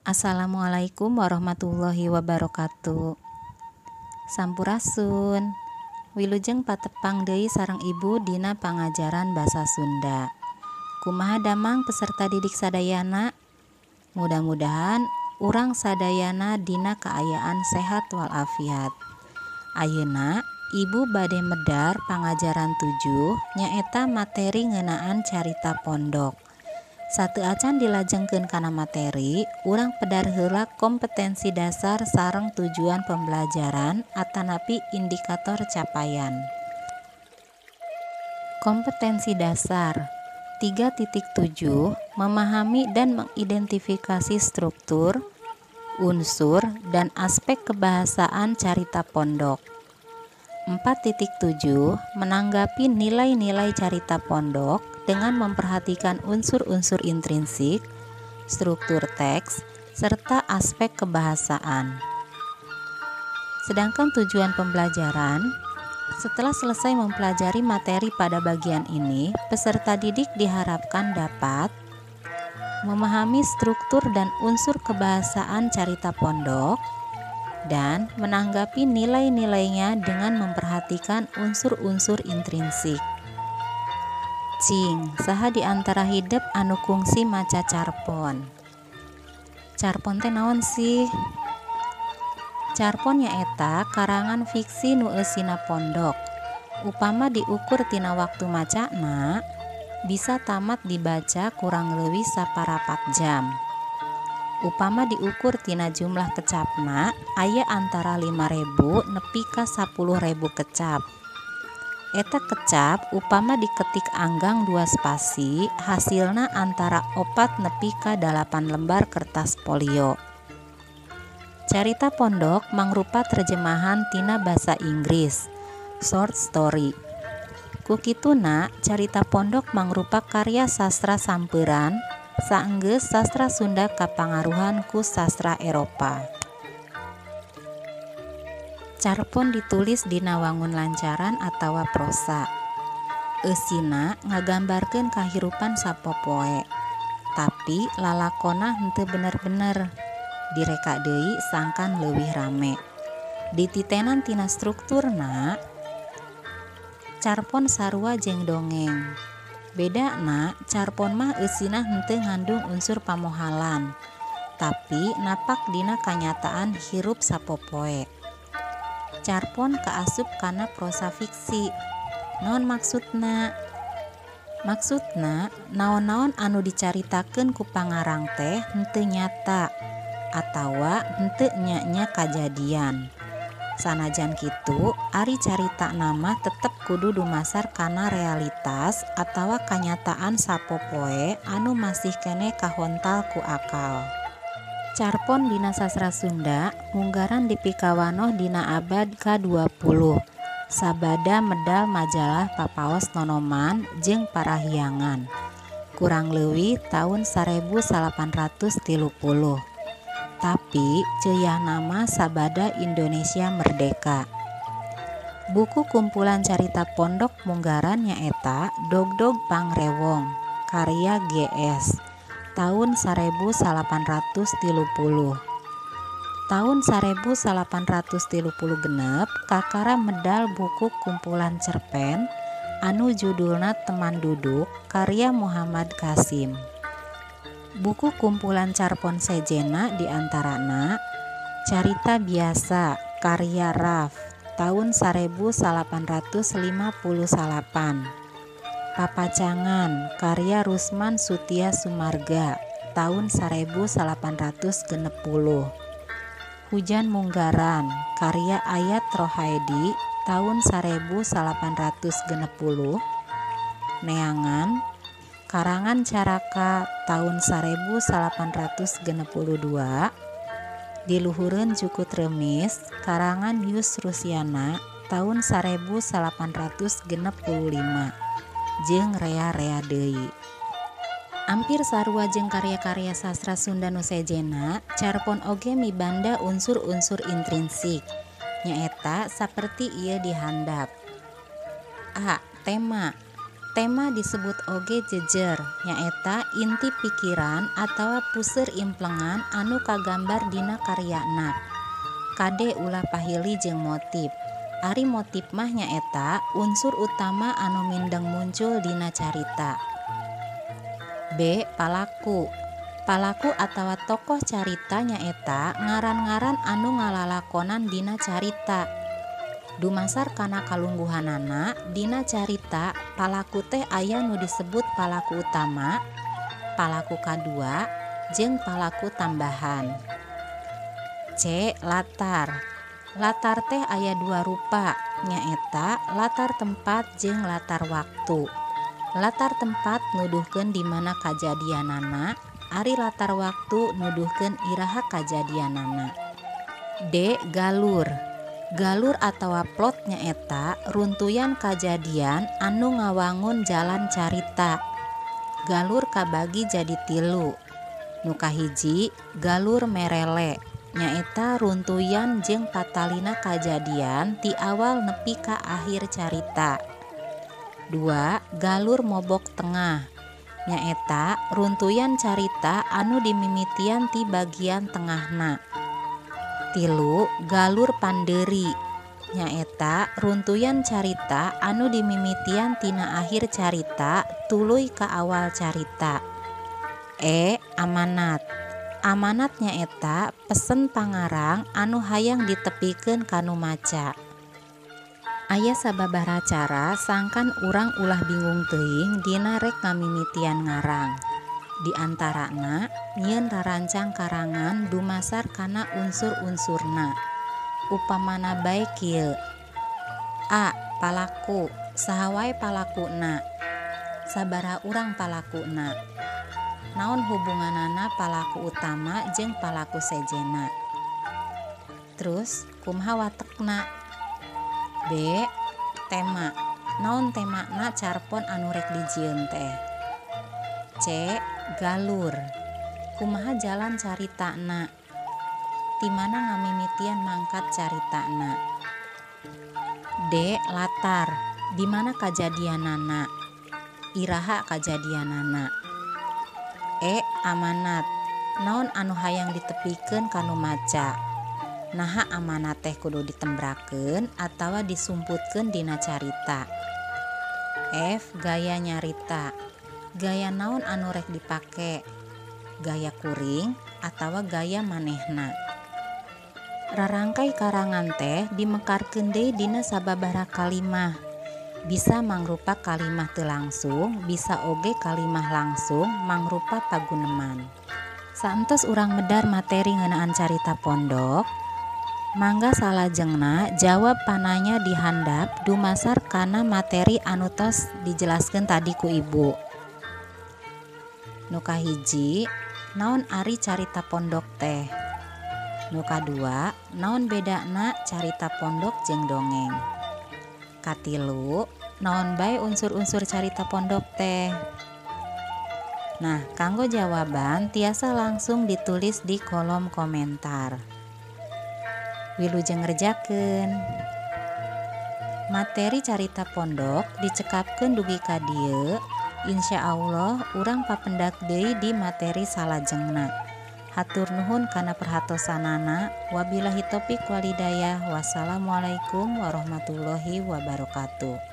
Assalamualaikum warahmatullahi wabarakatuh. Sampurasun. Wilujeng patepang deui sareng Ibu dina pangajaran basa Sunda. Kumaha damang peserta didik sadayana? Mudah-mudahan urang sadayana dina kaayaan sehat walafiat. Ayeuna Ibu bade medar pangajaran 7 nyaeta materi ngeunaan carita pondok. Sateuacan dilajengkeun kana materi, urang pedar heula kompetensi dasar sareng tujuan pembelajaran atanapi indikator capaian. Kompetensi dasar 3.7 memahami dan mengidentifikasi struktur, unsur, dan aspek kebahasaan carita pondok. 4.7 menanggapi nilai-nilai carita pondok dengan memperhatikan unsur-unsur intrinsik, struktur teks, serta aspek kebahasaan. Sedangkan tujuan pembelajaran, setelah selesai mempelajari materi pada bagian ini, peserta didik diharapkan dapat memahami struktur dan unsur kebahasaan carita pondok, dan menanggapi nilai-nilainya dengan memperhatikan unsur-unsur intrinsik. Cing, saha di antara hidep anu kungsi maca carpon? Carpon teh naon sih? Carpon nyaeta karangan fiksi nu eusina pondok. Upama diukur tina waktu macana, bisa tamat dibaca kurang leuwih saparapat jam. Upama diukur tina jumlah kecapna, aya antara 5.000 nepi ka 10.000 kecap. Eta kecap upama diketik anggang 2 spasi, hasilna antara 4 nepi ka 8 lembar kertas polio. Carita pondok mangrupa terjemahan tina basa Inggris, short story. Ku kituna, carita pondok mangrupa karya sastra sampeuran, saenggeus sastra Sunda kapangaruhan ku sastra Eropa. Carpon ditulis dina wangun lancaran atawa prosa. Eusina ngagambarkeun kahirupan sapopoe, tapi lalakonna henteu bener-bener. Direka deui sangkan leuwih rame. Dititenan tina strukturna, carpon sarua jeung dongeng. Bedana, carpon mah eusina henteu ngandung unsur pamohalan, tapi napak dina kanyataan hirup sapopoe. Carpon kaasup kana prosa fiksi. Naon maksudna? Maksudna, naon-naon anu dicaritakeun ku pangarang teh henteu nyata atawa henteu nya-nya kajadian. Sanajan kitu, ari carita nama tetep kudu dumasar kana realitas atawa kanyataan sapopoe anu masih keneh kahontal ku akal. Carpon dina sastra Sunda munggaran dipikawanoh dina abad ka-20 sabada medal majalah Papaos Nonoman jeung Parahyangan kurang leuwih taun 1830. Tapi ceuyah nama sabada Indonesia merdeka. Buku kumpulan carita pondok munggaran nyaeta Dogdog Pangrewong karya GS tahun 1830. Tahun 1836 kakara medal buku kumpulan cerpen anu judulna Teman Duduk karya Muhammad Kasim. Buku kumpulan carpon sejena diantarana Carita Biasa karya Raf tahun 1858, Papacangan karya Rusman Sutia Sumarga tahun 1860, Hujan Munggaran karya Ayat Rohaedi tahun 1860, Neangan karangan Caraka tahun 1862, Diluhureun Jukut Remis karangan Yus Rusiana tahun 1865 jeung rea-rea deui. Ampir sarua jeung karya-karya sastra Sunda nu sejena, carpon oge mibanda unsur-unsur intrinsik nyaeta saperti ieu di handap. A. Tema. Tema disebut oge jejer, nyaeta inti pikiran atawa puseur implengan anu kagambar dina karyana. Kade ulah pahili jeung motif. Ari motif mah nyaeta unsur utama anu mindeng muncul dina carita. B. Palaku. Palaku atawa tokoh carita nyaeta ngaran-ngaran anu ngalalakonan dina carita. Dumasar kana kalungguhanana dina carita, palaku teh aya nu disebut palaku utama, palaku kadua, jeung palaku tambahan. C. Latar. Latar teh aya dua rupa, nyaeta latar tempat jeung latar waktu. Latar tempat nuduhkeun di mana kajadianana, ari latar waktu nuduhkeun iraha kajadianana. D. Galur. Galur atawa plot nyaeta runtuyan kajadian anu ngawangun jalan carita. Galur kabagi jadi tilu. Nu kahiji, galur merele, nyaeta runtuyan jeung patalina kajadian ti awal nepi ka akhir carita. 2. Galur mobok tengah, nyaeta runtuyan carita anu dimimitian ti bagian tengahna. 3. Galur pandeuri, nyaeta runtuyan carita anu dimimitian tina akhir carita tuluy ka awal carita. E. Amanat. Amanat nyaeta pesen pangarang anu hayang ditepikeun ka nu maca. Aya sababaraha cara sangkan urang ulah bingung teuing dina rek ngamimitian ngarang. Di antarana nyieun rarancang karangan dumasar kana unsur-unsurna. Upamana bae kieu. A. Palaku, saha wae palakuna? Sabaraha urang palakuna? Naon hubunganana palaku utama jeung palaku sejenna? Terus kumaha watekna? B. Tema, naon temana carpon anu rek dijieun teh? C. Galur, kumaha jalan caritana? Ti mana ngamimitian mangkat caritana? D. Latar, di mana kajadianana? Iraha kajadianana? E. Amanat, naon anu hayang ditepikeun ka nu maca? Naha amanat teh kudu ditembrakeun atawa disumputkeun dina carita. F. Gaya nyarita, gaya naon anu rek dipake? Gaya kuring atawa gaya manehna? Rarangkai karangan teh dimekarkeun deui dina sababaraha kalimah. Bisa mangrupa kalimah teu langsung, bisa oge kalimah langsung mangrupa paguneman. Saentos urang medar materi ngeunaan carita pondok, mangga salajengna jawab pananya di handap dumasar kana materi anu tos dijelaskeun tadi ku ibu. Nu kahiji, naon ari carita pondok teh? Nu kadua, naon bedana carita pondok jeung dongeng? Katilu, naon bae unsur-unsur carita pondok teh? Nah, kanggo jawaban tiasa langsung ditulis di kolom komentar. Wilujeng ngerjakeun. Materi carita pondok dicekapkeun dugi ka dieu. Insya Allah urang papendak deui di materi salajengna. Hatur nuhun kana perhatosanana. Wabillahi taufik walhidayah. Wassalamualaikum warahmatullahi wabarakatuh.